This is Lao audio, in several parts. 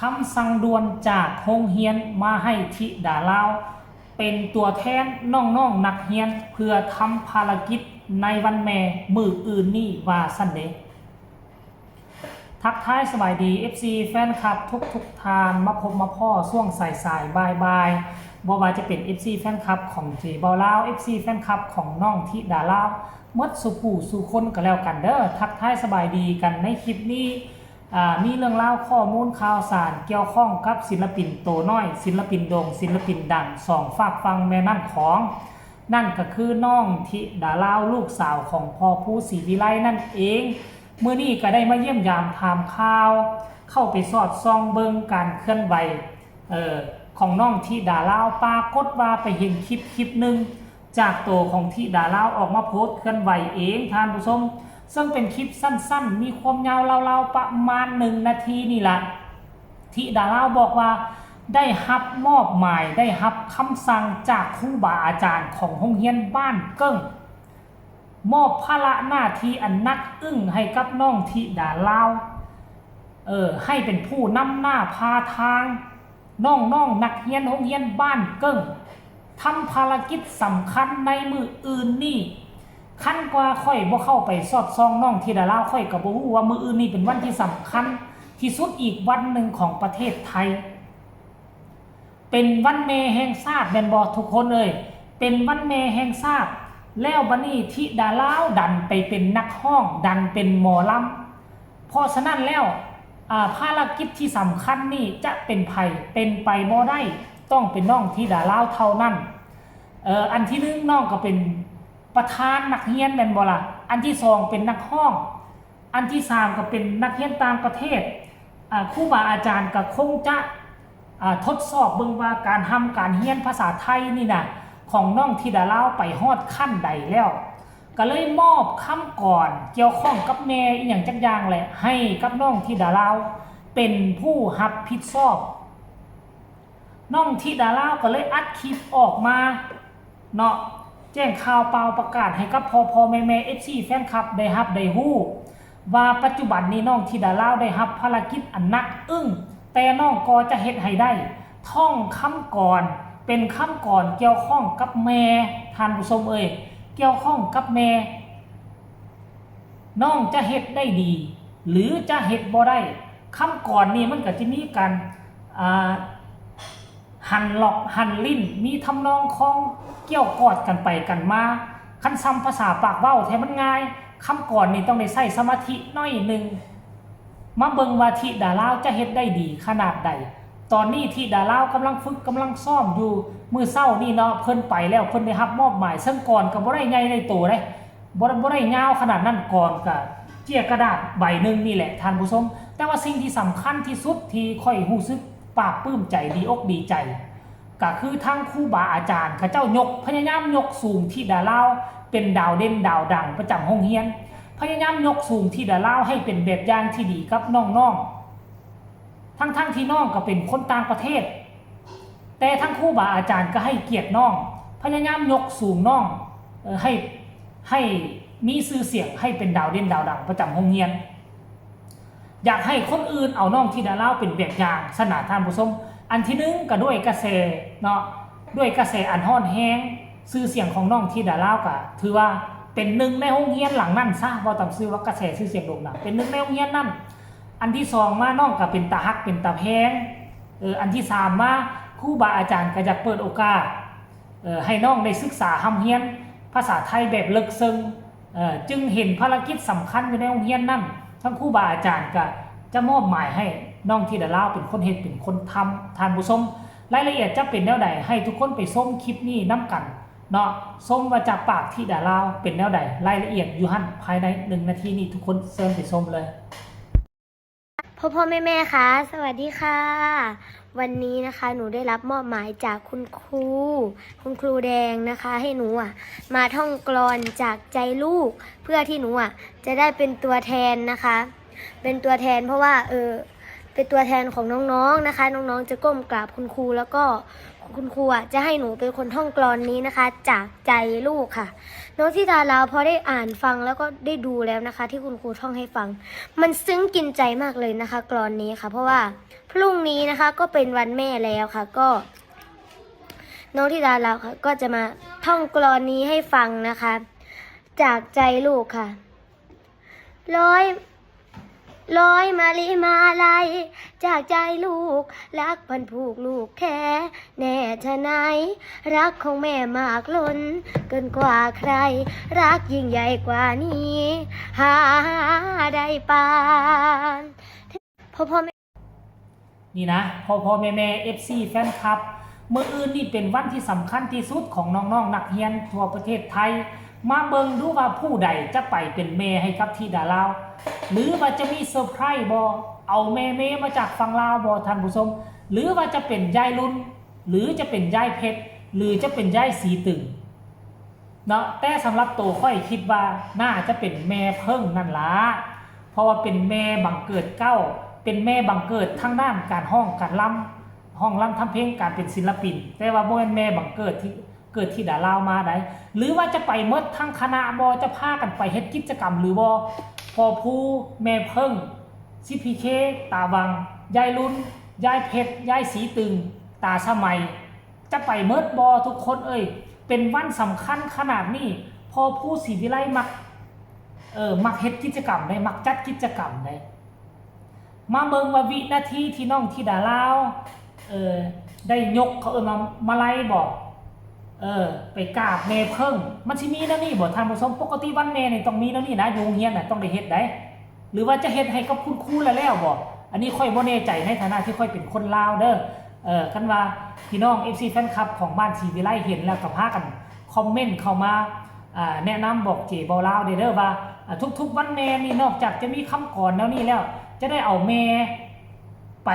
ຄຳສັ່ງດ່ວນຈາກໂຮງຮຽນມາໃຫ້ທິດາລາວເປັນຕົວແທນນ້ອງໆນັກຮຽນ ເພື່ອທຳພາລະກິດໃນວັນແມ່ມື້ອື່ນນີ້ວ່າຊັ້ນເດ. ທັກທາຍສະບາຍດີ ເອັຟຊີ ແຟນຄລັບທຸກໆທ່ານ ມາພົບມາພໍ້ຊ່ວງສາຍໆ ບ່າຍໆ ບໍ່ວ່າຈະເປັນ ເອັຟຊີ ແຟນຄລັບຂອງເຈເບົາລາວ ເອັຟຊີ ແຟນຄລັບຂອງນ້ອງທິດາລາວ ໝົດສູ່ຜູ້ສູ່ຄົນກໍແລ້ວກັນເດີ. ທັກທາຍສະບາຍດີກັນໃນຄລິບນີ້ ອາ ມີເລື່ອງລາວຂໍ້ມູນຂ່າວສານກ່ຽວຂ້ອງກັບສິນລະປິນໂຕນ້ອຍ, ສິນລະປິນໂດ່ງ, ສິນລະປິນດັງ ສອງຟາກຝັ່ງແມ່ນ້ຳຂອງ, ນັ້ນກໍຄືນ້ອງທິດາລາວ ລູກສາວຂອງພໍ່ພູ ສີວິໄລນັ້ນເອງ. ມື້ນີ້ກໍໄດ້ມາຢ້ຽມຢາມຖາມຂ່າວ, ເຂົ້າໄປສອດສ່ອງເບິ່ງການເຄື່ອນໄຫວ ເອີ ຂອງນ້ອງທິດາລາວ, ປາກົດວ່າໄປເຫັນຄລິບຄລິບໜຶ່ງ ຈາກໂຕຂອງທິດາລາວອອກມາໂພສເຄື່ອນໄຫວເອງທ່ານຜູ້ຊົມ, ເຊິ່ງເປັນຄລິບສັ້ນໆ ມີຄວາມຍາວລາວໆປະມານໜຶ່ງນາທີນີ້ລະ. ທິດາລາວບອກວ່າ ໄດ້ຮັບມອບໝາຍ, ໄດ້ຮັບຄຳສັ່ງຈາກຄູບາອາຈານຂອງໂຮງຮຽນບ້ານເກິ່ງ ມອບພາລະໜ້າທີ່ອັນໜັກອຶ້ງໃຫ້ກັບນ້ອງທິດາລາວ ເອີ ໃຫ້ເປັນຜູ້ນຳໜ້າພາທາງນ້ອງໆນັກຮຽນໂຮງຮຽນບ້ານເກິ່ງ ທຳພາລະກິດສຳຄັນໃນມື້ອື່ນນີ້. ຄັນກວ່າຂ້ອຍບໍ່ເຂົ້າໄປສອດສ່ອງນ້ອງທິດາລາວ, ຂ້ອຍກໍບໍ່ຮູ້ວ່າມື້ອື່ນນີ້ເປັນວັນທີ່ສຳຄັນທີ່ສຸດອີກວັນໜຶ່ງຂອງປະເທດໄທ. ເປັນວັນແມ່ແຫ່ງຊາດແມ່ນບໍ່ທຸກຄົນເອີຍ? ເປັນວັນແມ່ແຫ່ງຊາດ ແລ້ວບັດນີ້ທິດາລາວດັນໄປເປັນນັກຮ້ອງ, ດັນເປັນໝໍລຳ. ເພາະສະນັ້ນແລ້ວ ອາ ພາລະກິດທີ່ສຳຄັນນີ້ຈະເປັນໃຜ? ເປັນໄປບໍ່ໄດ້, ຕ້ອງເປັນນ້ອງທິດາລາວເທົ່ານັ້ນ. ເອີ ອັນທີໜຶ່ງ ນ້ອງກໍເປັນປະທານນັກຮຽນແມ່ນບໍ່ລະ? ອັນທີສອງ ເປັນນັກຮ້ອງ. ອັນທີສາມກໍເປັນນັກຮຽນຕ່າງປະເທດ, ອາ ຄູບາອາຈານກໍຄົງຈະ ອາ ທົດສອບເບິ່ງວ່າການຮ່ຳການຮຽນພາສາໄທນີ້ນະ ຂອງນ້ອງທິດາລາວໄປຮອດຂັ້ນໃດແລ້ວ, ກໍເລີຍມອບຄຳກອນກ່ຽວຂ້ອງກັບແມ່ອີ່ຫຍັງຈັກຢ່າງແຫຼະ ໃຫ້ກັບນ້ອງທິດາລາວເປັນຜູ້ຮັບຜິດຊອບ. ນ້ອງທິດາລາວກໍເລີຍອັດຄລິບອອກມາເນາະ ແຈ້ງຂ່າວປ່າວປະກາດໃຫ້ກັບພໍ່ໆແມ່ໆ ເອັຟຊີ ແຟນຄລັບໄດ້ຮັບໄດ້ຮູ້ວ່າ ປັດຈຸບັນນີ້ນ້ອງທິດາລາວໄດ້ຮັບພາລະກິດອັນໜັກອຶ້ງ, ແຕ່ນ້ອງກໍຈະເຮັດໃຫ້ໄດ້. ທ່ອງຄຳກອນ ເປັນຄຳກອນກ່ຽວຂ້ອງກັບແມ່, ທ່ານຜູ້ຊົມເອີຍ, ກ່ຽວຂ້ອງກັບແມ່. ນ້ອງຈະເຮັດໄດ້ດີ ຫຼື ຈະເຮັດບໍ່ໄດ້. ຄຳກອນນີ້ມັນກໍຈະມີການ ອ່າ ຫັນລອກຫັນລິ້ນ, ມີທຳນອງຄອງກ່ຽວກອດກັນໄປກັນມາ. ຄັນສ່ຳພາສາປາກເວົ້າແທ້ມັນງ່າຍ, ຄຳກອນນີ້ຕ້ອງໄດ້ໃຊ້ສະມາທິໜ້ອຍໜຶ່ງ. ມາເບິ່ງວ່າທິດາລາວຈະເຮັດໄດ້ດີຂະໜາດໃດ. ຕອນນີ້ທິດາລາວກຳລັງຝຶກກຳລັງຊ້ອມຢູ່. ມື້ເຊົ້ານີ້ເນາະ ເພິ່ນໄປແລ້ວ, ເພິ່ນໄດ້ຮັບມອບໝາຍ, ເຊິ່ງກອນກໍບໍ່ໄດ້ໃຫຍ່ໃນໂຕເດ້. ບໍ່ ບໍ່ໄດ້ຍາວຂະໜາດນັ້ນ, ກອນກະເຈ້ຍກະດາດໃບໜຶ່ງນີ້ແຫຼະທ່ານຜູ້ຊົມ. ແຕ່ວ່າສິ່ງທີ່ສຳຄັນທີ່ສຸດທີ່ຂ້ອຍຮູ້ສຶກປາບປຶ້ມໃຈ, ດີອົກດີໃຈ, ກະຄືທັງຄູບາອາຈານເຂົາເຈົ້າຍົກ, ພະຍາຍາມຍົກສູງທິດາລາວເປັນດາວເດັ່ນດາວດັງປະຈຳໂຮງຮຽນ, ພະຍາຍາມຍົກສູງທິດາລາວໃຫ້ເປັນແບບຢ່າງທີ່ດີກັບນ້ອງໆ. ທັງໆທີ່ນ້ອງກໍເປັນຄົນຕ່າງປະເທດ, ແຕ່ທັງຄູບາອາຈານກໍໃຫ້ກຽດນ້ອງ, ພະຍາຍາມຍົກສູງນ້ອງ, ເອີ ໃຫ້ ໃຫ້ມີຊື່ສຽງ, ໃຫ້ເປັນດາວເດັ່ນດາວດັງປະຈຳໂຮງຮຽນ. ຢາກໃຫ້ຄົນອື່ນເອົານ້ອງທິດາລາວເປັນແບບຢ່າງຊັ້ນນະທ່ານຜູ້ຊົມ. ອັນທີໜຶ່ງກໍດ້ວຍກະແສເນາະ, ດ້ວຍກະແສອັນຮ້ອນແຮງ, ຊື່ສຽງຂອງນ້ອງທິດາລາວກໍຖືວ່າເປັນໜຶ່ງໃນໂຮງຮຽນຫຼັງນັ້ນຊະ, ເວົ້າຕາມຊື່ວ່າກະແສຊື່ສຽງໂດ່ງດັງ, ເປັນໜຶ່ງໃນໂຮງຮຽນນັ້ນ. ອັນທີສອງມາ ນ້ອງກໍເປັນຕາຮັກເປັນຕາແພງ. ເອີ ອັນທີສາມມາ ຄູບາອາຈານກໍຢາກເປີດໂອກາດ ເອີ ໃຫ້ນ້ອງໄດ້ສຶກສາຮ່ຳຮຽນພາສາໄທແບບເລິກເຊິ່ງ, ເອີ ຈຶ່ງເຫັນພາລະກິດສຳຄັນຢູ່ໃນໂຮງຮຽນນັ້ນ. ທາງຄູບາອາຈານກໍຈະມອບໝາຍໃຫ້ນ້ອງທິດາລາວເປັນຄົນເຮັດເປັນຄົນທຳ. ທ່ານຜູ້ຊົມ, ລາຍລະອຽດຈະເປັນແນວໃດ ໃຫ້ທຸກຄົນໄປຊົມຄລິບນີ້ນຳກັນເນາະ, ຊົມວ່າຈາກປາກທິດາລາວເປັນແນວໃດ, ລາຍລະອຽດຢູ່ຫັ້ນ. ພາຍໃນໜຶ່ງນາທີນີ້ ທຸກຄົນເຊີນໄປຊົມເລີຍ. ພໍ່ໆແມ່ໆ ຄະ ສະຫວັດດີຄ່ະ. ວັນນີ້ນະຄະ ໜູໄດ້ຮັບມອບໝາຍຈາກຄຸນຄູ, ຄຸນຄູແດງນະຄະ ໃຫ້ໜູອະມາທ່ອງກລອນຈາກໃຈລູກ ເພື່ອທີ່ໜູອະຈະໄດ້ເປັນຕົວແທນນະຄະ, ເປັນຕົວແທນ ເພາະວ່າ ເອີ เป็นตัวแทนของน้องๆนะคะ น้องๆจะก้มกราบคุณครู แล้วก็คุณครูอะจะให้หนูเป็นคนท่องกลอนนี้นะคะ จากใจลูกค่ะ น้องธิดาลาวพอได้อ่านฟังแล้วก็ได้ดูแล้วนะคะ ที่คุณครูท่องให้ฟัง มันซึ้งกินใจมากเลยนะคะ กลอนนี้ค่ะ เพราะว่าพรุ่งนี้นะคะก็เป็นวันแม่แล้วค่ะ ก็ น้องธิดาลาวค่ะ ก็จะมาท่องกลอนนี้ให้ฟังนะคะ จากใจลูกค่ะ ร้อย ร้อยมะลิมาลัย จากใจลูก รักพันผูกลูกแท้ แน่ชะไหน รักของแม่มากล้น เกินกว่าใคร รักยิ่งใหญ่กว่านี้ หาได้ปาน พ่อพ่อแม่ ນີ້ນະ ພໍ່ໆ ແມ່ໆ ເອັຟຊີ ແຟນຄລັບ ມື້ອື່ນນີ້ເປັນວັນທີ່ສຳຄັນທີ່ສຸດຂອງນ້ອງໆ ນັກຮຽນທົ່ວປະເທດໄທ ມາເບິ່ງດູວ່າຜູ້ໃດຈະໄປເປັນແມ່ໃຫ້ກັບທິດາລາວ ຫຼືວ່າຈະມີເຊີໄພຣສ໌ບໍ່ ເອົາແມ່ເມມາຈາກຝັ່ງລາວບໍ່ທ່ານຜູ້ຊົມ ຫຼືວ່າຈະເປັນຍາຍລຸນ ຫຼືຈະເປັນຍາຍເພັດ ຫຼືຈະເປັນຍາຍສີຕຶງ. ເນາະ ແຕ່ສຳລັບໂຕຂ້ອຍຄິດວ່າໜ້າຈະເປັນແມ່ເພິ່ງນັ້ນລະ ເພາະວ່າເປັນແມ່ບັງເກີດເກົ້າ ເປັນແມ່ບັງເກີດທາງດ້ານການຮ້ອງການລຳ ຮ້ອງລຳທຳເພງ ການເປັນສິນລະປິນ ແຕ່ວ່າບໍ່ແມ່ນແມ່ບັງເກີດທີ່ເກີດທິດາລາວມາໃດ ຫຼືວ່າຈະໄປໝົດທັງຄະນະບໍ່ ຈະພາກັນໄປເຮັດກິດຈະກຳຫຼືບໍ່ ພໍ່ພູ ແມ່ເພິ່ງ ຊີພີເຄ ຕາວັງ ຍາຍລຸນ ຍາຍເພັດ ຍາຍສີຕຶງ ຕາສະໄໝ ຈະໄປໝົດບໍ່ທຸກຄົນເອີຍ ເປັນວັນສຳຄັນຂະໜາດນີ້ ພໍ່ພູ ສີວິໄລ ມັກ ເອີ ມັກເຮັດກິດຈະກຳໃດ໋ ມັກຈັດກິດຈະກຳໃດ໋ ມາເບິ່ງວ່າວິນາທີທີ່ນ້ອງທິດາລາວ ເອີ ໄດ້ຍົກ ເຂົາເອີ້ນວ່າມາໄລບໍ ເອີ ໄປກາບແມ່ເພິ່ງ ມັນຊິມີແນວນີ້ບໍທ່ານຜູ້ຊົມ ປົກກະຕິວັນແມ່ນີ້ຕ້ອງມີແນວນີ້ນະ ຢູ່ໂຮງຮຽນນະ ຕ້ອງໄດ້ເຮັດໃດ໋ ຫຼືວ່າຈະເຮັດໃຫ້ກັບຄຸນຄູແລ້ວໆບໍ ອັນນີ້ຂ້ອຍບໍ່ແນ່ໃຈໃນຖານະທີ່ຂ້ອຍເປັນຄົນລາວເດີ ເອີ ຄັນວ່າພີ່ນ້ອງເອັຟຊີແຟນຄລັບຂອງບ້ານສີວິໄລເຫັນແລ້ວກໍພາກັນຄອມເມັນເຂົ້າມາ ອາ ແນະນຳບອກເຈເບົາລາວແດ່ເດີວ່າ ອາ ທຸກໆວັນແມ່ນີ້ນອກຈາກຈະມີຄຳກອນແນວນີ້ແລ້ວ ຈະໄດ້ເອົາແມ່ໄປ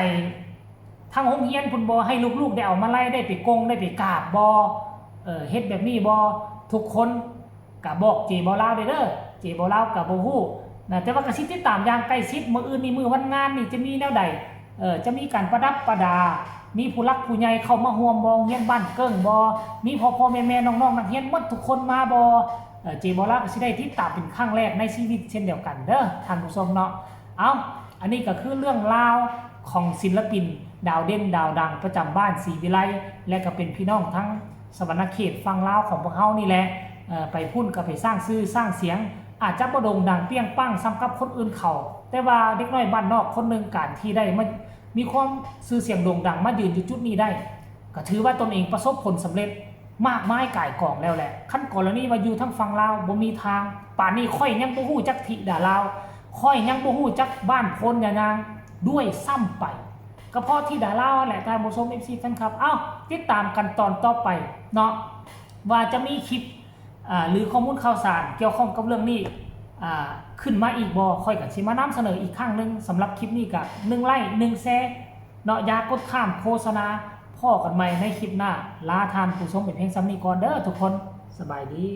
ທາງໂຮງຮຽນພຸ້ນບໍ່ ໃຫ້ລູກໆໄດ້ເອົາມາໄລ ໄດ້ໄປກົງ ໄດ້ໄປກາບບໍ່ ເອີ ເຮັດແບບນີ້ບໍ່ ທຸກຄົນ ກະບອກເຈເບົາລາວແດ່ເດີ ເຈເບົາລາວກະບໍ່ຮູ້ນະ ແຕ່ວ່າກະຊິຕິດຕາມຢ່າງໃກ້ຊິດ ມື້ອື່ນນີ້ມື້ວັນງານນີ້ຈະມີແນວໃດ ເອີ ຈະມີການປະດັບປະດາ ມີຜູ້ຫຼັກຜູ້ໃຫຍ່ເຂົ້າມາຮ່ວມບໍ່ ໂຮງຮຽນບ້ານເກິ່ງບໍ່ ມີພໍ່ໆແມ່ໆນ້ອງໆນັກຮຽນໝົດທຸກຄົນມາບໍ່ ເອີ ເຈເບົາລາວກະຊິໄດ້ຕິດຕາມເປັນຄັ້ງແລກໃນຊີວິດເຊັ່ນດຽວກັນເດີທ່ານຜູ້ຊົມເນາະ ເອົ້າ ອັນນີ້ກະຄືເລື່ອງລາວຂອງສິນລະປິນດາວເດັ່ນດາວດັງປະຈຳບ້ານສີວິໄລ ແລະກະເປັນພີ່ນ້ອງທັງ ສະຫວັນນະເຂດຝັ່ງລາວຂອງພວກເຮົານີ້ແຫຼະ ເອີ ໄປພຸ້ນກໍໄປສ້າງຊື່ສ້າງສຽງ ອາດຈະບໍ່ໂດ່ງດັງປ່ຽງປັງສ່ຳກັບຄົນອື່ນເຂົາ ແຕ່ວ່າເດັກນ້ອຍບ້ານນອກຄົນໜຶ່ງ ການທີ່ໄດ້ມາມີຄວາມຊື່ສຽງໂດ່ງດັງ ມາຢືນຢູ່ຈຸດນີ້ໄດ້ ກໍຖືວ່າຕົນເອງປະສົບຜົນສຳເລັດມາກມາຍກ່າຍກອງແລ້ວແຫຼະ ຄັນກໍລະນີວ່າຢູ່ທາງຝັ່ງລາວ ບໍ່ມີທາງ ປານນີ້ຂ້ອຍຍັງບໍ່ຮູ້ຈັກທິດາລາວ ຂ້ອຍຍັງບໍ່ຮູ້ຈັກບ້ານໂພນຍານາງດ້ວຍຊ້ຳໄປ ກໍເພາະທິດາລາວຫັ້ນແຫຼະ ທ່ານຜູ້ຊົມ ເອັຟຊີແຟນຄລັບ ເອົ້າ ຕິດຕາມກັນຕອນຕໍ່ໄປເນາະ ວ່າຈະມີຄລິບ ອາ ຫຼືຂໍ້ມູນຂ່າວສານກ່ຽວຂ້ອງກັບເລື່ອງນີ້ ອາ ຂຶ້ນມາອີກບໍ່ ຂ້ອຍກໍຊິມານຳສະເໜີອີກຄັ້ງໜຶ່ງ ສຳລັບຄລິບນີ້ກໍໜຶ່ງໄລຄ໌ ໜຶ່ງແຊຣ໌ເນາະ ຢ່າກົດຂ້າມໂຄສະນາ ພໍ້ກັນໃໝ່ໃນຄລິບໜ້າ ລາທ່ານຜູ້ຊົມໄປພຽງສ່ຳນີ້ກ່ອນເດີທຸກຄົນ ສະບາຍດີ.